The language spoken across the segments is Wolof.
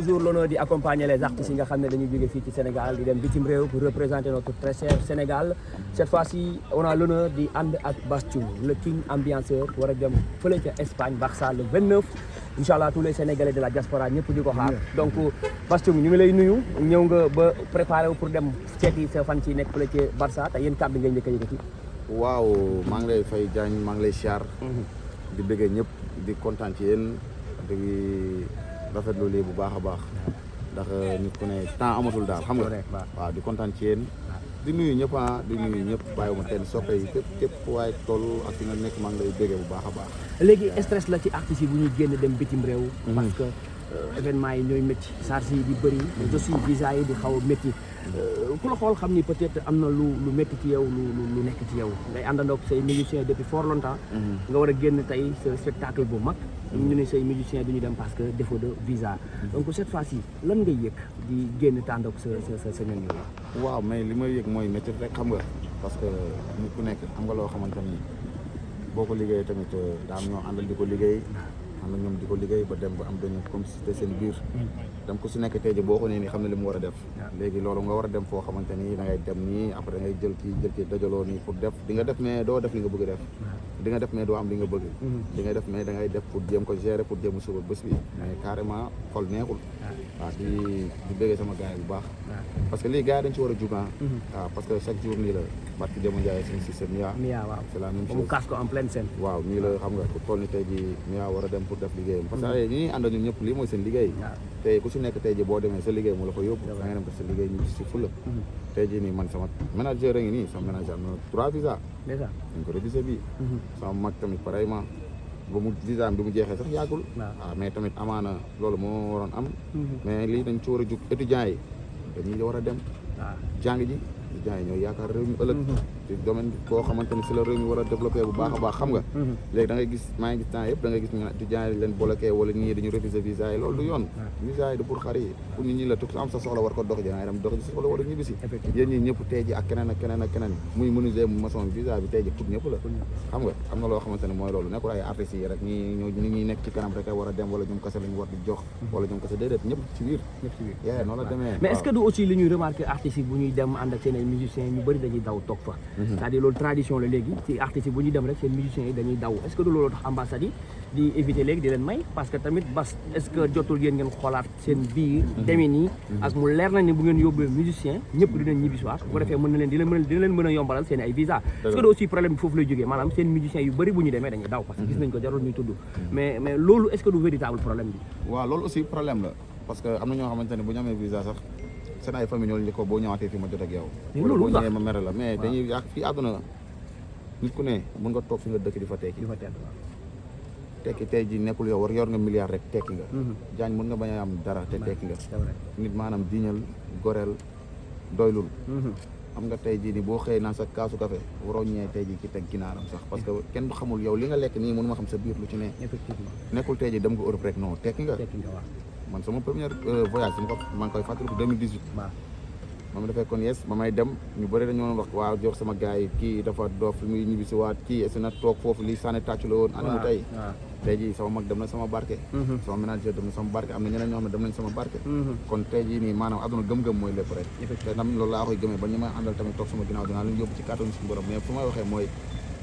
toujours l'honneur di accompagner les artistes yi nga xam ne dañuy jóge fii ci Sénégal di dem bitim réew pour représenter notre très cher Sénégal. Cette fois-ci on a l'honneur di ànd ak Bass Thioung le king ambianceur war a dem fële ca Espagne Barça le 29 inchallah tous les Sénégalais de la diaspora ñëpp di ko xaar donc Bass Thioung ñu ngi lay nuyu ñëw nga ba préparé wu pour dem seeti sa fan ci nekk fële ca Barça te yéen kàddu ngay njëkk a yëkkati. waaw maa ngi lay fay Diagne maa ngi lay siyaar di bëggee ñëpp di kontaan ci yéen di rafetlu lii bu baax a baax ndax nit ku ne temps amatul daal xam nga waaw di kontaan ci yéen di nuyu ñëpp di nuyu ñëpp bàyyiwuma kenn soppe yi képp waaye toll ak fi nga nekk maa ngi lay bëggee bu baax a baax. léegi stress la ci artistes yi bu ñuy génn dem bitim réew. parce que événement yi ñooy métti charge yi di bëri. aussi visa yi di xaw a métti. ku la xool xam ni peut-être am na lu métti ci yow lu nekk ci yow ngay àndandoog say musiciens depuis fort longtemps. nga war a génn tey sa spectacle bu mag. ñu ne say musiciens du ñu dem parce que défaut de visa. donc cette fois-ci lan ngay yëg di génn tàndoog sa ñoom yooyu. waaw mais li may yëg mooy métti rek xam nga parce que nit ku nekk am nga loo xamante ni boo ko liggéeyee tamit daa am ñoo àndal di ko liggéey. am na ñoom di ko liggéey ba dem ba am benn complicité seen biir dem ku si nekk tey ji boo ko nee nii xam ne li mu war a def léegi loolu nga war a dem foo xamante ni da ngay dem nii après da ngay jël ci dajaloo nii pour def di nga def mais doo def li nga bëgg def di nga def mais doo am li nga bëgg di nga def mais da ngay def pour jéem ko gérer pour jéem a suba bés bi mais carrément xol neexul waaw di bëggee sama gars yi bu baax parce que lii gars yi dañ ci war a jug waaw parce que chaque jour nii la barki Demba Ndiaye suñu système Mia waaw c'est la même chose mu casse ko en pleine scène waaw nii la xam nga ku toll ni tey ji Mia war a dem pour def liggéeyam parce que ñi ñuy àndal ñun ñëpp lii mooy seen liggéey tey ku si nekk tey ji boo demee sa liggéey mu la ko yóbbu da nga dem def sa liggéey ñu si fula tey ji nii man sama manager a ngi nii sama manager am na 3 visa dañ ko révisé bi sama mag tamit pareillement ba mu visa bi mu jeexee sax yàggul waaw mais tamit amaana loolu moo waroon am mais lii dañ ci war a jug étudiants yi dañuy war a dem jàng ji étudiants yi ñooy yaakaar réew mi ëllëg ci domaine boo xamante ni si la réew mi war a développé bu baax a baax xam nga léegi da ngay gis maa ngi gis temps yëpp da ngay gis ñu étudiants yi leen bloqué wala ñii dañu réviser visa yi loolu du yoon visa yi du pour xar yi pour nit ñi la tout am sa soxla war ko dox ji ngay dem dox ji sa soxla war a ñibbi si yéen ñi ñëpp tey ji ak keneen ak keneen ak keneen muy menuisier mu maçon visa bi tey ji pour ñëpp la xam nga am na loo xamante ne mooy loolu nekkul ay artistes yi rek ñi nekk ci kanam rek war a dem wala ñoom kese lañu war di jox wala ñoom kese déedéet ñëpp ci biir yee noonu la demee mais est-ce que du aussi li ñuy remarqué artistes yi bu ñuy dem ànd ak seen ay musiciens ñu bëri dañuy daw toog fa c'est-à-dire loolu tradition la léegi ci artistes yi bu ñuy dem rek seen musiciens yi dañuy daw est-ce que du loolu tax ambassade yi di éviter léegi di leen may parce que tamit Bass est-ce que jotul yéen ngeen xoolaat seen biir demee nii ak mu leer na ni bu ngeen yóbbee musicien ñëpp dinañ ñibbi soir bu ko defee mën na leen dina leen mën a yombalal seen ay visa est-ce que du aussi problème bi foofu lay jógee maanaam seen musiciens yu bëri bu ñu demee dañuy daw parce que gis nañ ko jarul ñuy tudd mais loolu est-ce que du véritable problème bi waaw loolu aussi problème la parce que am na ñoo xamante ne bu ñu amee visa sax seen ay famille ñoo ñu ko boo ñëwaatee fi ma jot ak yow wala boo ñëwee ma mere la mais dañuy yàq fii àdduna nit ku ne mën nga toog fi nga dëkk di fa tekki tey ji nekkul yow war yor nga milliard rek tekki nga Diagne mën nga bañ a am dara te tekki nga nit maanaam diñal goreel doylul xam nga tey jii ni boo xëyee naan sa kaasu café waroo ñëwee tey ji ci teg ginaaram sax parce que kenn du xamul yow li nga lekk nii mënu ma xam sa biir lu ci ne nekkul tey ji dem nga Europe rek non tekki nga man sama première voyage maa ngi koy fàttaliku 2018 ma ma defee kon yes ba may dem ñu bëri dañoo wax waaw jox sama gars yi kii dafa doof li muy ñibbi si waat kii est na toog foofu lii sànni tàccu la woon animu tey jii sama mag dem na sama barke sama ménager dem na sama barke am na ñeneen ñoo xam ne dem nañ sama barke kon tey jii nii maanaam adduna gëm-gëm mooy lépp rek te nam loolu laa koy gëmee ba ñu may àndal tamit toog sama ginnaaw dinaa leen yóbbu ci kàttanu suñu borom mais fu may waxee mooy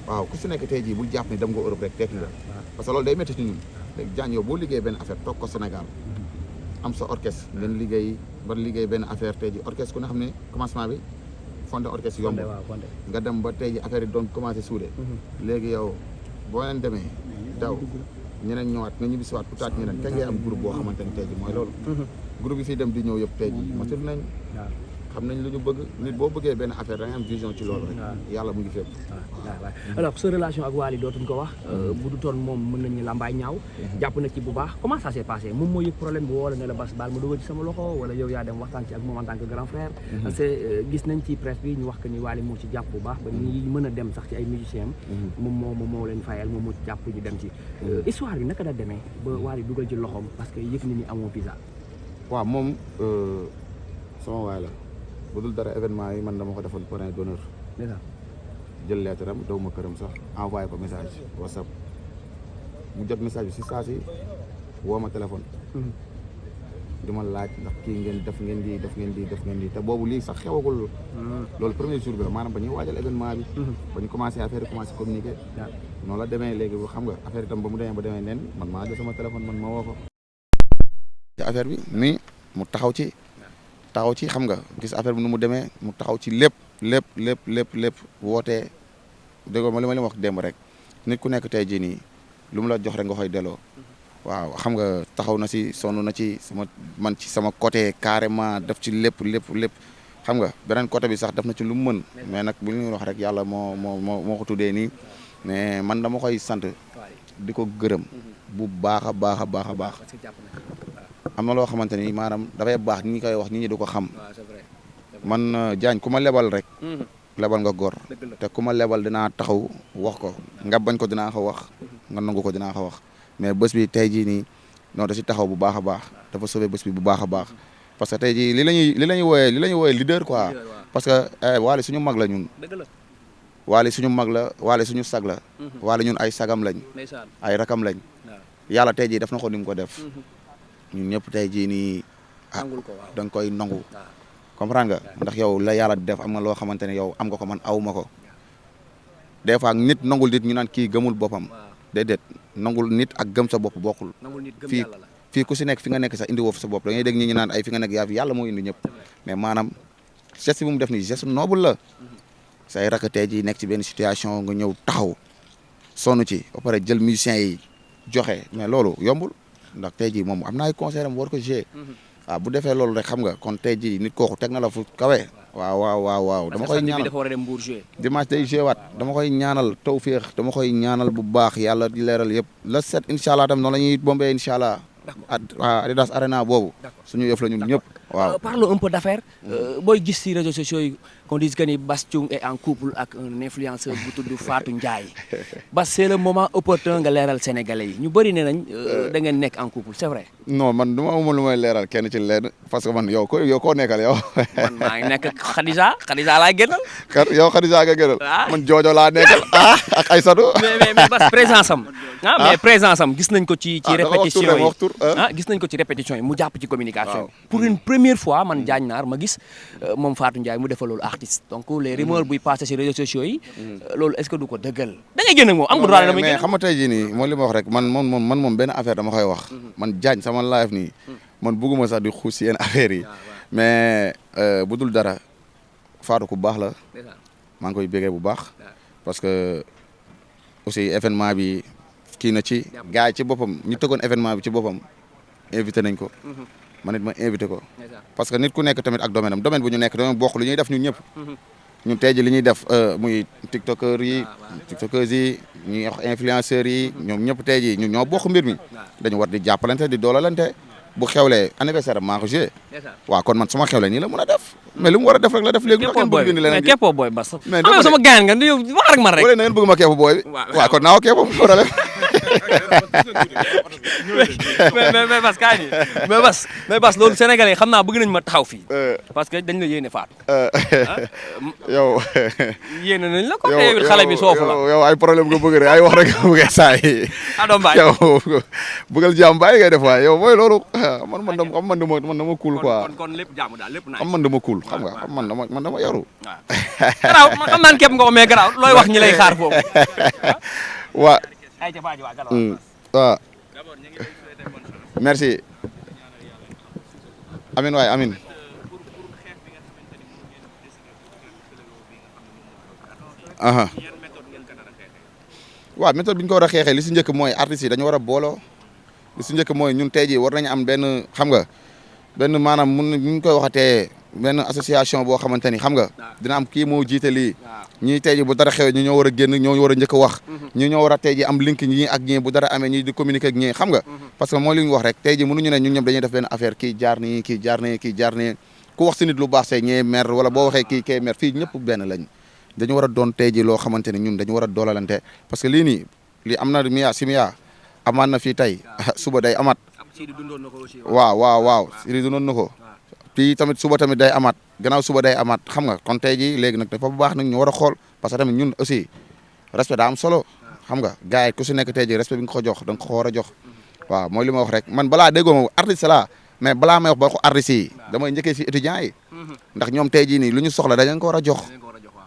waaw ku si nekk tey jii bul jàpp ni dem nga Europe rek tekki nga parce que loolu day métti ci ñun léegi Diagne yow boo liggéey benn affaire toog ko Sénégal am sa orchestre ngeen liggéey benn affaire tey ji orchestre ku ne xam ne commencement bi fondé orchestre yomb nga dem ba tey ji affaire yi doon commencé suude léegi yow boo leen demee daw ñeneen ñëwaat nga ñibbi si waat utaat ñeneen kañ ngay am groupe boo xamante ne tey ji mooy loolu groupe yi fii dem di ñëw yëpp tey ji matur nañ xam nañ lu ñu bëgg nit boo bëggee benn affaire da ngay am vision ci loolu rek yàlla mu ngi fépp alors sa relation ak Wally dootuñ ko wax bu du toon moom mën nañu lambaay ñaaw jàpp na ci bu baax comment ça s'est passé moom moo yëg problème bi woola ne la Bass baal ma dugal ci sama loxo wala yow yaa dem waxtaan ci ak moom en tant que grand frère parce que gis nañ ci presse bi ñu wax que ni Wally moo ci jàpp bu baax ba ñi mën a dem sax ci ay musiciens moom moo leen fayal moom moo ci jàpp ñu dem ci histoire bi naka da demee ba Wally dugal ci loxoom parce que yëg ni ni amoo visa waaw moom sama waay la bu dul dara événement yi man dama ko defal parrain d'honneur jël lettre am daw ma këram sax envoyé ko message WhatsApp mu jot message bi si saa si woo ma téléphone di ma laaj ndax kii ngeen def ngeen di te boobu lii sax xewagul loolu premier jour bi la maanaam ba ñuy waajal événement bi ba ñu commencé affaire yi commencé communiquer noonu la demee léegi xam nga affaire itam ba mu demee nen man maa jël sama téléphone man ma woo ko ci affaire bi nii mu taxaw ci xam nga gis affaire bi nu mu demee mu taxaw ci lépp wootee dégg ma li ma wax démb rek nit ku nekk tey jii nii lu mu la jox rek nga koy delloo waaw xam nga taxaw na si sonn na ci sama côté carrément def ci lépp xam nga beneen côté bi sax def na ci lu mu mën mais nag bu ñu wax rek yàlla moo ko tuddee nii mais man dama koy sant di ko gërëm bu baax a baax am na loo xamante ni maanaam dafay baax ni ñu koy wax nit ñi du ko xam man Diagne ku ma lebal rek lebal nga góor te ku ma lebal dinaa taxaw wax ko nga bañ ko dinaa ko wax nga nangu ko dinaa ko wax mais bés bi tey jii nii non da si taxaw bu baax a baax dafa sauvé bés bi bu baax a baax parce que tey jii li la ñuy wooyee leader quoi parce que Wally suñu mag la ñun Wally suñu mag la Wally suñu sag la Wally ñun ay sagam lañ ay rakam lañ yàlla tey jii def na ko ni mu ko def ñun ñëpp tey jii nii da nga koy nangu comprendre nga ndax yow la yàlla def am nga loo xamante ne yow am nga ko man aw ma ko des fois nit nangul nit ñu naan kii gëmul boppam déedéet nangul nit ak gëm sa bopp bokkul fii ku si nekk fi nga nekk sax indi woo fa sa bopp da ngay dégg ñi naan ay fi nga nekk yaa fi yàlla moo indi ñëpp mais maanaam geste bi mu def nii geste noble la say rakk tey jii nekk ci benn situation nga ñëw taxaw sonn ci ba pare jël musiciens yi joxe mais loolu yombul ndax tey jii moom am na ay concert am war ko jouer waaw bu defee loolu rek xam nga kon tey jii nit kooku teg na la fu kawe waaw dama koy ñaanal dafa war a dem Mbour jouer dimanche day jouer waat dama koy ñaanal tawféex dama koy ñaanal bu baax yàlla di leeral yëpp la set incha allah tam noonu la ñuy bombee incha allah Adidas Arena boobu suñu yëf la ñun ñëpp waaw parlons un peu d'affaires booy gis ci réseaux sociaux yi qu'on dise que ni Bass Thioung est en couple ak un influenceur bu tudd Fatou Ndiaye Bass c'est le moment opportun nga leeral sénégalais yi ñu bëri ne nañ da ngeen nekk en couple c'est vrai non man du ma amul lu may leeral kenn ci leen parce que man yow koo nekkal yow man maa ngi nekk Khadija laa gënal yow Khadija nga gënal man Jojo laa nekkal ak Aïssatou mais Bass présence am mais présence am gis nañ ko ci répétition yi gis nañ ko ci répétition yi mu jàpp ci communication pour une première fois man Diagne Nar ma gis moom Fatou Ndiaye mu defal loolu artiste donc les rumeurs buy passé ci réseaux sociaux yi loolu est-ce que du ko dëggal da ngay génn ak moom am nga droit damay génn mais xam nga tey jii nii mooy li ma wax rek man moom benn affaire dama koy wax man Diagne sama live nii man bugguma sax di xuus si yenn affaires yi mais bu dul dara Fatou ku baax la maa ngi koy bégee bu baax parce que aussi événement bi kii na ci gars yi ci boppam ñu tëggoon événement bi ci boppam invité nañ ko man it ma invité ko parce que nit ku nekk tamit ak domaine bu ñu nekk domaine bokk lu ñuy def ñun ñëpp ñun tey ji li ñuy def muy tiktokeurs yi ñuy wax influenceurs yi ñoom ñëpp tey ji ñun ñoo bokk mbir mi dañu war di jàppalante di doolalante bu xewlee anniversaire maa ko joué waaw kon man su ma xewlee nii la mën a def mais li mu war a def rek la def léegi lu kenn bëgg bind leneen képpoo booy Bass mais sama gaañ nga yow wax rek man rek wala na ngeen bëgg ma képp booy bi waaw kon naa ko képp problème mais Bass kaa ñi mais Bass loolu sénégalais xam naa bëgg nañ ma taxaw fii parce que dañ la yéene Fatou yow yéene nañ la ko te xale bi soofu la yow ay problème nga bëgg rek ay wax rek nga bëgg saa yi yow bëggal jàmm bàyyi ngay def waay yow mooy loolu man dama cool quoi kon lépp jàmm daal lépp xam man dama cool xam nga man dama yaru garaaw man xam naan képp nga ko mais garaaw looy wax ñi lay xaar foofu waaw merci amin waay amin waaw méthode bi ñu ko war a xeexee li si njëkk mooy artistes yi dañu war a booloo li si njëkk mooy ñun tey jii war nañu am benn xam nga benn maanaam ñu koy waxatee benn association boo xamante ni xam nga dina am kii moo jiite lii ñii tey jii bu dara xewee ñu ñoo war a génn ñoo war a njëkk a wax ñi ñoo war a tey jii am link ñii ak ñii bu dara amee ñii di communiquer ak ñii xam nga parce que mooy li ñu wax rek tey jii mënuñu ne ñun ñëpp dañuy def benn affaire kii jaar nii kii jaar nii kii jaar nii ku wax si nit lu baax say ñee mer wala boo waxee kii kay mer fii ñëpp benn lañ dañu war a doon tey jii loo xamante ni ñun dañu war a doolalante parce que lii nii lii am na Mia amaan na fii tey suba day amaat waaw Sidi dundoon na ko fii tamit suba tamit day amaat gannaaw suba day amaat xam nga kon tey jii léegi nag dafa bu baax nag ñu war a xool parce que tamit ñun aussi respect daa am solo xam nga gars yi ku si nekk tey jii respect bi nga ko jox da nga ko war a jox waaw mooy li ma wax rek man balaa déggoo ma artiste la mais balaa may wax ba ko artistes yi damay njëkkee si étudiants yi ndax ñoom tey jii nii lu ñu soxla dañ leen ko war a jox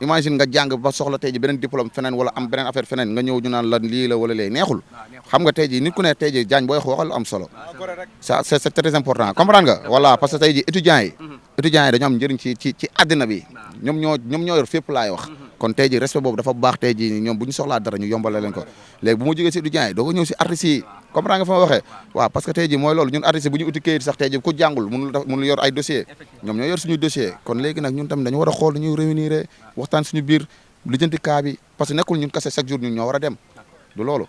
imagine nga jàng ba soxla tey ji beneen diplôme feneen wala am beneen affaire feneen nga ñëw ñu naan la lii la wala lee neexul xam nga tey ji nit ku ne tey ji Diagne booy waxal am solo ça c'est très important comprendre nga voilà parce que tey ji étudiants yi dañoo am njëriñ ci àddina bi ñoom ñoo yor fépp laay wax kon tey ji respect boobu dafa baax tey ji ñoom bu ñu soxlaa dara ñu yombale leen ko léegi bu ma jógee si étudiants yi doo ko ñëw si artistes yi comprendre nga fa ma waxee waaw parce que tey ji mooy loolu ñun artistes bu ñu uti kayit sax tey ji ku jàngul mënul yor ay dossier ñoom ñoo yor suñu dossier kon léegi nag ñun tamit dañu war a xool dañuy réunir waxtaan suñu biir lijjanti cas bi parce que nekkul ñun kese chaque jour ñun ñoo war a dem du loolu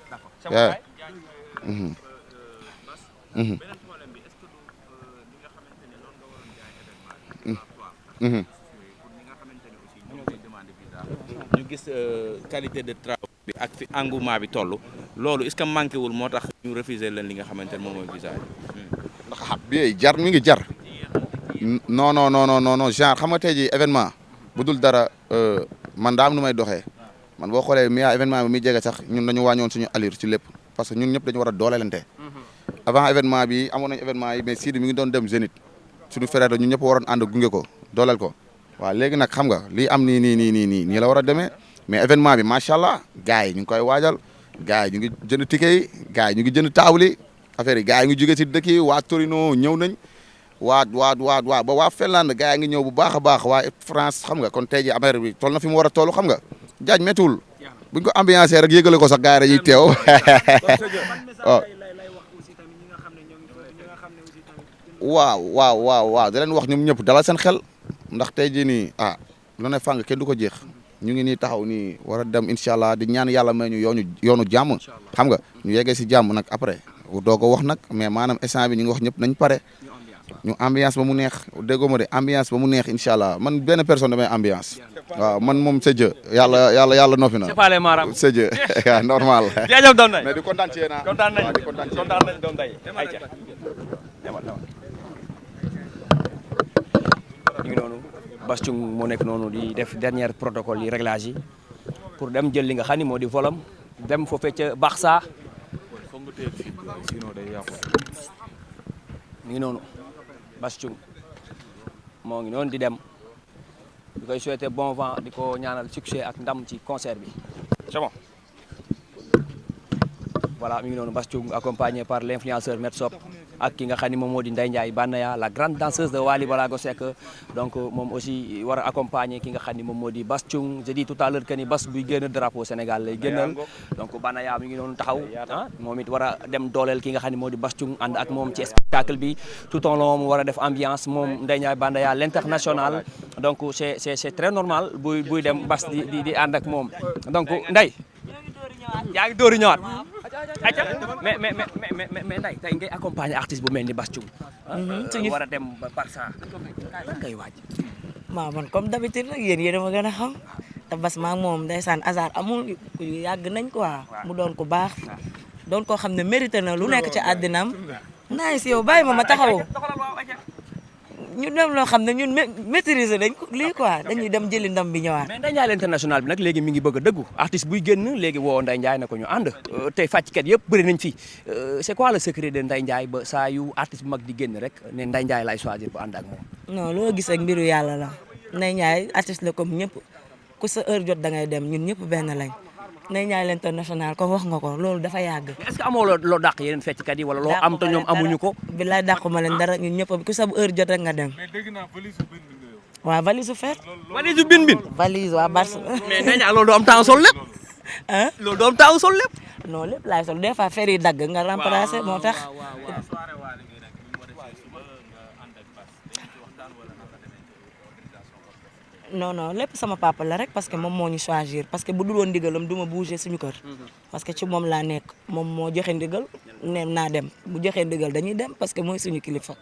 ñu gis qualité de travail bi ak fi engouement bi toll loolu est-ce que manqué wul moo tax ñu refuser leen li nga xamante ne moom mooy visa bi. ndax bi jar mi ngi jar non genre xam nga tey ji événement bu dul dara man daa am nu may doxee man boo xoolee mi événement bi muy jege sax ñun dañu wàññoon suñu allure ci lépp parce que ñun ñëpp dañu war a doolelante avant événement bi amoon nañu événement yi mais Sidi mi ngi doon dem Zénith suñu frère ñun ñëpp waroon ànd gunge ko dooleel ko waaw léegi nag xam nga lii am nii la war a demee mais événement bi macha allah gars yi ñu ngi koy waajal gars yi ñu ngi jënd ticket yi gars yi ñu ngi jënd taabal yi affaire yi gars yi ngi jóge si dëkk yi waa Torino ñëw nañ waa ba waa Finlande gars yi ngi ñëw bu baax a baax waa France xam nga kon tey ji affaire bi toll na fi mu war a toll xam nga Diagne méttiwul buñ ko ambiancé rek yëgale ko sax gars yi dañuy teew waaw da leen wax ñoom ñëpp dalal seen xel ndax tey jii nii lu ne fàng kenn du ko jeex ñu ngi nii taxaw nii war a dem incha allah di ñaan yàlla may ñu yoonu jàmm xam nga ñu yeggee si jàmm nag après doo ko wax nag mais maanaam instant bi ñu ngi wax ñëpp nañ pare ñu ambiance ba mu neex déggoo ma de ambiance ba mu neex incha allah man benn personne damay ambiance waaw man moom c'est Dieu yàlla noppi na. c'est pas les marabouts c'est Dieu normal. jërëjëf doom day mais di kontaan ci yéen a. kontaan nañ doom day ayca ñu ngi noonu Bass Thioung moo nekk noonu di def dernier protocole yi réglage yi pour dem jël li nga xam ni moo di volam dem foofee ca Barça mi ngi noonu Bass Thioung moo ngi noonu di dem di koy souhaiter bon vent di ko ñaanal succès ak ndam ci concert bi c'est bon voilà mi ngi noonu Bass Thioung accompagné par l'influenceur Metsop ak ki nga xam ni moom moo di Ndeye Ndiaye Banaya la grande danseuse de Wally Ballago Seck donc moom aussi war a accompagner ki nga xam ni moom moo di Bass Thioung je dis tout à l'heure que ni Bass buy génn drapeau Sénégal lay génnal donc Banaya mi ngi noonu taxaw moom it war a dem dooleel ki nga xam ni moo di Bass Thioung ànd ak moom ci spectacle bi tout en long mu war a def ambiance moom Ndeye Ndiaye Banaya l'international donc c'est très normal buy dem Bass di ànd ak moom donc Ndeye yaa ngi dóori ñëwaat ayca mais Ndeye tey ngay accompagner artiste bu mel ni Bass Thioung suñu war a dem ba Barça lan ngay waaj waaw man comme d'habitude rek yéen a ma gën a xam te Bass maa moom ndeysaan hasard amul yàgg nañ quoi mu doon ko baax doon koo xam ne mérité na lu nekk ci àddinaam naay si yow bàyyi ma taxaw ñu dem loo xam ne ñun maîtriser dañ ko lii quoi dañuy dem jëli ndam bi ñëwaat. mais Ndeye Ndiaye l'international bi nag léegi mi ngi bëgg a dëggu artiste buy génn léegi woo Ndeye Ndiaye na ko ñu ànd tey fàcckat yëpp bëri nañ fi c'est quoi le secret de Ndeye Ndiaye ba saa yu artiste bu mag di génn rek ne Ndeye Ndiaye lay choisir bu ànd ak moom. non loo gis ak mbiru yàlla la Ndeye Ndiaye artiste la comme ñëpp ku sa heure jot da ngay dem ñun ñëpp benn lañ Ndeye Ndiaye l'international comme wax nga ko loolu dafa yàgg. est-ce que amoo loo dàq yeneen fecckat yi wala loo am te ñoom amuñu ko. bilaay dàquma leen dara ñun ñëpp ku sa heure jot rek nga dem. waaw valise su feet. valise su bin. valise waa Barça. mais Ndeye Ndiaye loolu doo am temps sol lépp. ah loolu doo am temps sol lépp. non lépp laay sol des fois fer yi dagg nga remplacer moo tax. non lépp sama papa la rek parce que moom moo ñu choisir parce que bu dul woon ndigalam du ma bouger suñu kër. parce que ci moom laa nekk moom moo joxe ndigal ne naa dem bu joxee ndigal dañuy dem parce que mooy suñu kilifa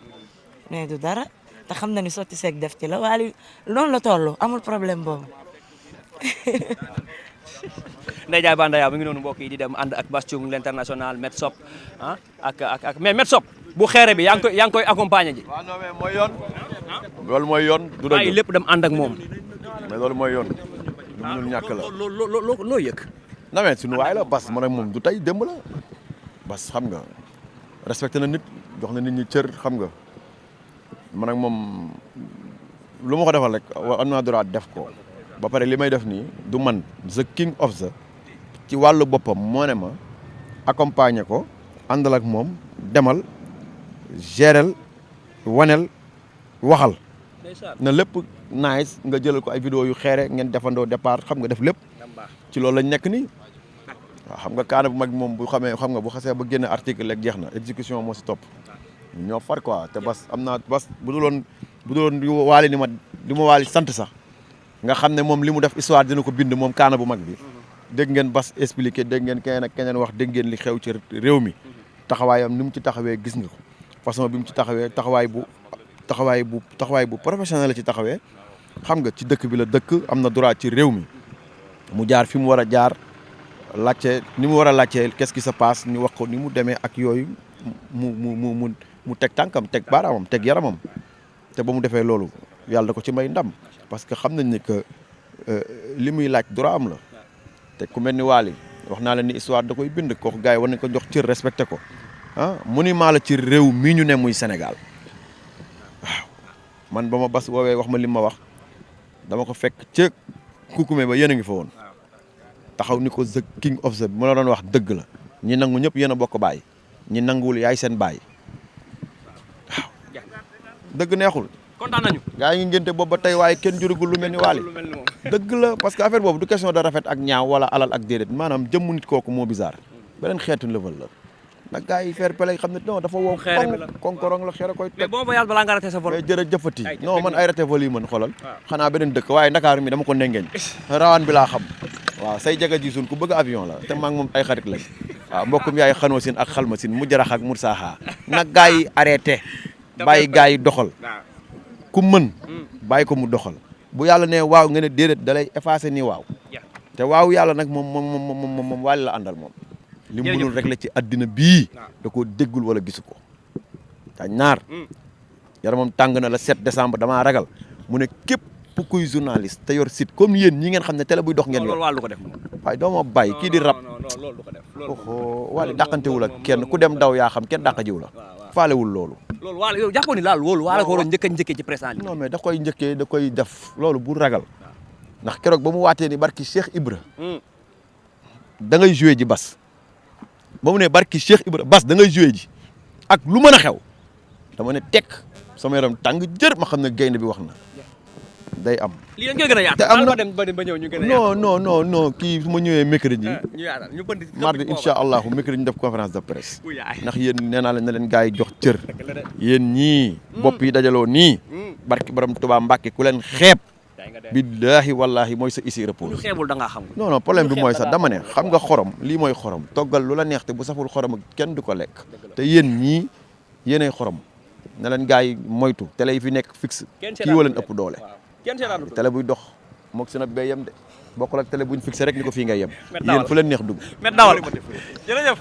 mais du dara te xam na ni sotti seeg def ci la waaye noonu la toll amul problème boobu. Ndeye Ndiaye Banaya mu ngi noonu mbokk yi di dem ànd ak Bass Thioung l'international Metsop ak mais Metsop bu xeere bi yaa ngi koy accompagner ji. waaw non mais mooy yoon. loolu mooy yoon. du dëgg ay lépp dem ànd ak moom. mais loolu mooy yoon. lu mënul ñàkk la loo yëg. non mais suñu waay la Bass man ak moom du tey démb la. Bass xam nga respecté na nit jox na nit ñi cër xam nga man ak moom lu ma ko defal rek am naa droit def ko ba pare li may def nii du man the king of the ci wàllu boppam moo ne ma accompagner ko àndal ak moom demal gérel wanel waxal na lépp nice nga jëlal ko ay vidéo yu xeere ngeen defandoo départ xam nga def lépp ci loolu lañ nekk nii waaw xam nga kaana bu mag moom bu xamee xam nga bu xasee ba génne article rek jeex na exécution moo si topp ñoo far quoi te bas am naa bas bu duloon waali li ma waali sant sax nga xam ne moom li mu def histoire dina ko bind moom kaana bu mag bi dégg ngeen bas expliqué dégg ngeen keneen ak keneen wax dégg ngeen li xew ci réew mi taxawaayam ni mu ci taxawee gis nga ko façon bi mu ci taxawee taxawaay bu professionnel la ci taxawee xam nga ci dëkk bi la dëkk am na droit ci réew mi mu jaar fi mu war a jaar laajte ni mu war a laajte qu'est-ce qui se passe ñu wax ko ni mu demee ak yooyu mu teg tànkam teg baaraamam teg yaramam te ba mu defee loolu yàlla da ko ci may ndam parce que xam nañ ne que li muy laaj droit am la te ku mel ni Wally wax naa leen ni histoire da koy bind kooku gars yi war nañ ko jox cër respecté ko ah monument la ci réew mii ñu ne muy Sénégal waaw man ba ma bas woowee wax ma li ma wax dama ko fekk ca kukume ba yéen a ngi fa woon taxaw ni ko the king of the mu la doon wax dëgg la ñi nangu ñëpp yéen a bokk baay ñi nanguwul yaay seen baay waaw dëgg neexul. kontaan nañu. gaa yi ngi ngénte boobu ba tey waaye kenn jurugul lu mel ni Wally dëgg la parce que affaire boobu du question de rafet ak ñaaw wala alal ak déedéet maanaam jëmmu nit kooku moo bizarre beneen xeetu level la nag gaa yi fair play xam ne non dafa wow konkorong la xeere koy teg mais boo voyage balaa nga raté sa vol. mais jërëjëfati non man ay raté vol yi man xoolal xanaa beneen dëkk waaye Ndakaaru mi dama ko ndengeeñ rawaan bi laa xam waaw say jaga ji suun ku bëgg avion la te maa ngi moom ay xarit lañ waaw mbokkum yaay xanoo sin ak xalma sin mu jarax ak mur saaxaa nag gaa yi arrêté bàyyi gaa yi doxal ku mën bàyyi ko mu doxal bu yàlla ne waaw nga ne déedéet da lay effacé nii waaw te waaw yàlla nag moom Wally la àndal moom li mu mënul rek la ci àddina bii da koo déggul wala gisu ko ta ñaar yaramam tàng na la 7 décembre damaa ragal mu ne képp kuy journaliste te yor site comme yéen ñi ngeen xam ne télé buy dox ngeen yor loolu ko def waaye doo ma bàyyi kii di rab loolu ko def Wally dàqantewul ak kenn ku dem daw yaa xam kenn dàqajiw la faalewul loolu loolu Wally yow jàppoon ni laal loolu Wally ko waroon njëkkee ci presse en ligne non mais da koy njëkkee da koy def loolu bu ragal ndax keroog ba mu waatee ni barki Cheikh Ibra da ngay joué ji bas ba mu ne barki Cheikh Ibra bas da ngay joué ji ak lu mën a xew dama ne tekk sama yaram tàng jër ma xam ne gaynde bi wax na day am. lii dañ koy gën a yaatu. te am na ba ñëw ñu gën a yaatu. non kii su ma ñëwee mercredi. ñu yaatal ñu bënd mardi incha allahu mercredi ñu def conférence de presse. ndax yéen nee naa leen ne leen gars yi jox cër. yéen ñii. bopp yi dajaloo nii. barki borom Tuubaa Mbàkke ku leen xeeb. billaahi wallaahi mooy sa isi repos. ñu xeebul da ngaa xam. non problème bi mooy sax dama ne xam nga xorom lii mooy xorom toggal lu la neex te bu saful xorom kenn du ko lekk. te yéen ñii yéenay xorom ne leen gars yi moytu télé yi fi nekk fixe. kii wa leen ëpp doole. télé buy dox moog si na bay yem de bokkul ak télé buñ fixé rek ni ko fii ngay yem. yéen fu leen neex dugg. met dawal jërëjëf